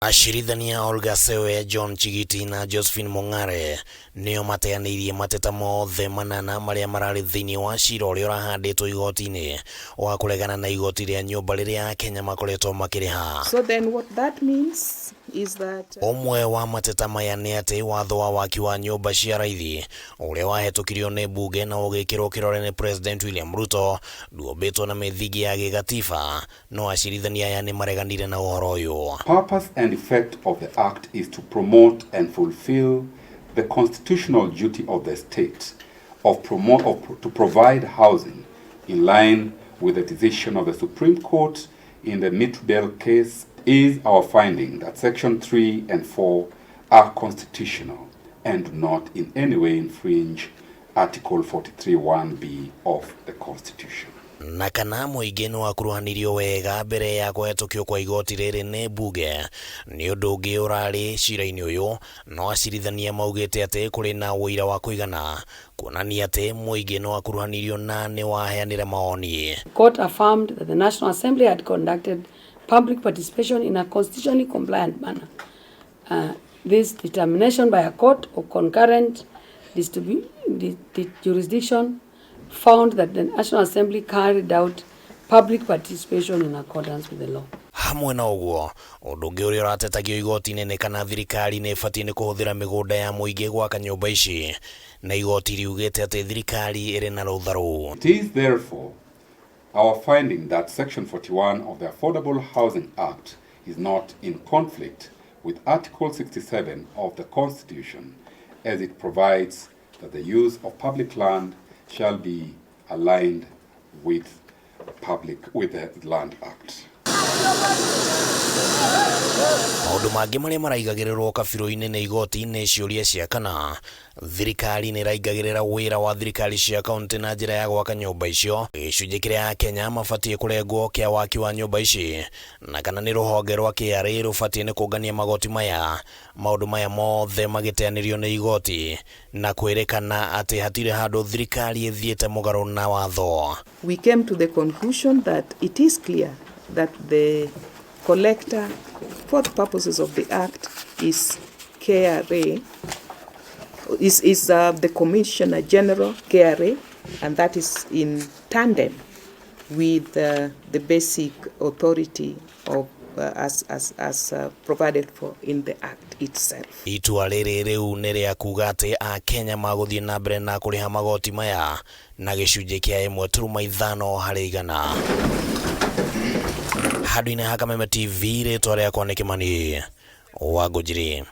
Acirithania Olga Sewe, John Chigiti na Josephine Mong'are nĩo mateanĩirie mateta mothe manana marĩa mararĩ thĩinĩ wa cira ũrĩa ũrahandĩtwo igoti-inĩ wa kũregana na igoti rĩa nyũmba rĩrĩa Akenya makoretwo makĩrĩha. So then what that means is that Ũmwe wa mateta maya nĩ atĩ watho wa waki wa nyũmba cia raithi ũrĩa wahĩtũkirio nĩ mbunge na ũgĩkĩrwo kĩrore nĩ President William Ruto nduombĩtwo na mĩthingi ya gĩgatiba. No acirithania aya nĩ mareganire na ũhoro ũyũ. Purpose and effect of the Act is to promote and fulfill the constitutional duty of the state of promote, of, to provide housing in line with the decision of the Supreme Court in the Mitudel case is our finding that Section 3 and 4 are constitutional and do not in any way infringe Article 43(1)(b) of the Constitution. Na kana mũingĩ nĩ wakuruhanirio wega mbere ya kũhetũkio kwa igoti rĩrĩ nĩ mbunge nĩ ũndũ ũngĩ ũrarĩ cira-inĩ ũyũ. No acirithania maugĩte atĩ kũrĩ na ũira wa kũigana kuonania atĩ mũingĩ nĩ wakuruhanirio na nĩ waheanire mawoni. The court affirmed that the National Assembly had conducted public participation in a constitutionally compliant manner. This determination by a court of concurrent jurisdiction found that the National Assembly carried out public participation in accordance with the law. Hamwe na ũguo, ũndũ ũngĩ ũrĩa ũratetagio igoti-inĩ nĩ kana thirikari nĩ ĩbatiĩ nĩ kũhũthĩra mĩgũnda ya mũingĩ gwaka nyũmba ici, na igoti riugĩte atĩ thirikari ĩrĩ na rũtha rũu. It is therefore our finding that Section 41 of the Affordable Housing Act is not in conflict with Article 67 of the Constitution, as it provides that the use of public land shall be aligned with the Land Act. Maũndũ mangĩ marĩa maraigagĩrĩrwo kabirũ-inĩ nĩ igoti nĩ ciũria cia kana thirikari nĩ ĩraingagĩrĩra wĩra wa thirikari cia kaunti na njĩra ya gwaka nyũmba icio, gĩcunjĩ kĩrĩa Akenya mabatiĩ kũrengwo kĩa waki wa nyũmba ici, na kana nĩ rũhonge rwa KRA rũbatiĩ nĩ kũngania magoti maya. Maũndũ maya mothe magĩteanĩrio nĩ igoti na kwĩrĩkana atĩ hatirĩ handũ thirikari ĩthiĩte mũgarũ na watho. We came to the conclusion that it is clear that the collector, for the purposes of the Act, is KRA, is the Commissioner General, KRA, and that is in tandem with the basic authority of as provided for in the Act itself. Itua rĩrĩ rĩu nĩ rĩa kuga atĩ Akenya magũthiĩ na mbere na kũrĩha magoti maya na gĩcunjĩ kĩa 1.5%. Handũ-inĩ ha Kameme TV, rĩtwa rĩakwa nĩ Kĩmani wa Ngũnjiri.